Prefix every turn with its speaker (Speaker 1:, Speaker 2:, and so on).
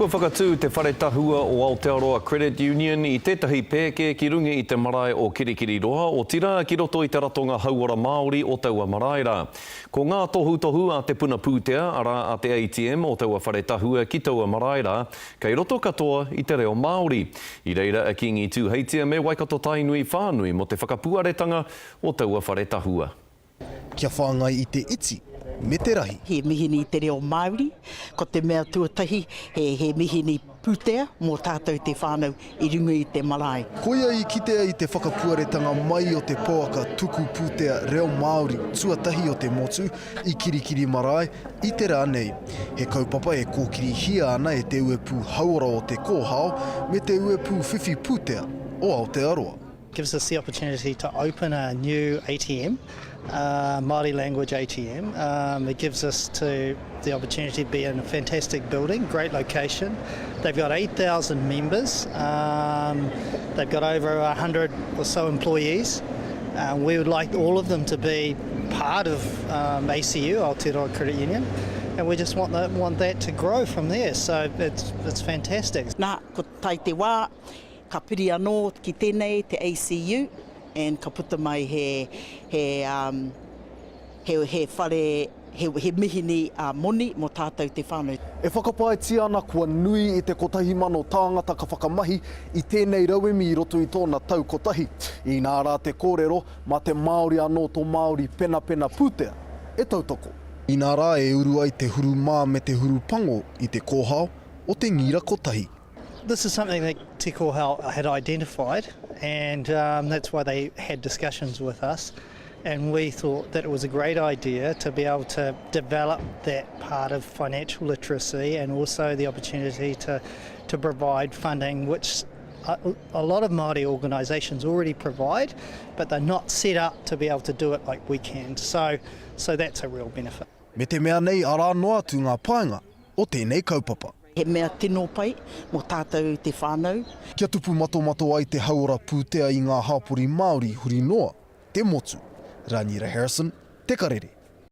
Speaker 1: Kua whakatū te Whare Tahua o Aotearoa Credit Union i tētahi pēke ki runga i te marae o Kirikiriroa, otirā ki roto i te ratonga hauora Māori o taua marae rā. Ko ngā tohutohu a te puna pūtea, arā a te ATM o taua whare tahua ki taua marae rā, kei roto katoa i te reo Māori. I reira a Kīngi Tūheitia me Waikato-Tainui whānui mō te whakapuaretanga o taua whare tahua.
Speaker 2: Kia whāngai i te iti me te rahi.
Speaker 3: He mihini i te reo Māori, ko te mea tuatahi he mihini pūtea mō tātou te whānau i runga i te marae.
Speaker 2: Koia i kitea i te whakapuaretanga mai o te pouaka tuku pūtea reo Māori tuatahi o te motu i Kirikiri Marae i te rā nei. He kaupapa e kōkirihia ana e te Uepū Hauora o Te Kōhao me te Uepū Whiwhi Pūtea o Aotearoa.
Speaker 4: Gives us the opportunity to open a new ATM, uh, Māori language ATM. Um, it gives us to the opportunity to be in a fantastic building, great location. They've got 8,000 members. Um, they've got over 100 or so employees. Uh, we would like all of them to be part of um, ACU, Aotearoa Credit Union, and we just want that, want that to grow from there. So it's, it's fantastic.
Speaker 3: Nā, ko tae te wā, Ka piri anō ki tēnei te ACU and ka puta mai he, he, um, he, he whare, he, he mihini uh, moni mō tātou te whānau.
Speaker 2: E whakapaetia ana kua nui i te 1,000 tāngata ka whakamahi i tēnei rauemi i roto i tōna tau kotahi. Inā rā te kōrero, mā te Māori anō tō Māori penapena pūtea e tautoko. Inā rā e uru ai te huru mā me te huru pango i te kōhao o te ngira kotahi.
Speaker 4: This is something that Te Kōhao had identified and um, that's why they had discussions with us and we thought that it was a great idea to be able to develop that part of financial literacy and also the opportunity to, to provide funding which a, a lot of Māori organisations already provide but they're not set up to be able to do it like we can so, so that's a real benefit.
Speaker 2: Me te mea nei arā noa atu ngā painga o tēnei kaupapa.
Speaker 3: He mea tino pai mō tātou te whānau.
Speaker 2: Kia tupu matomato ai te hauora pūtea i ngā hapori Māori huri noa te motu. Raniera Harrison, Te Karere.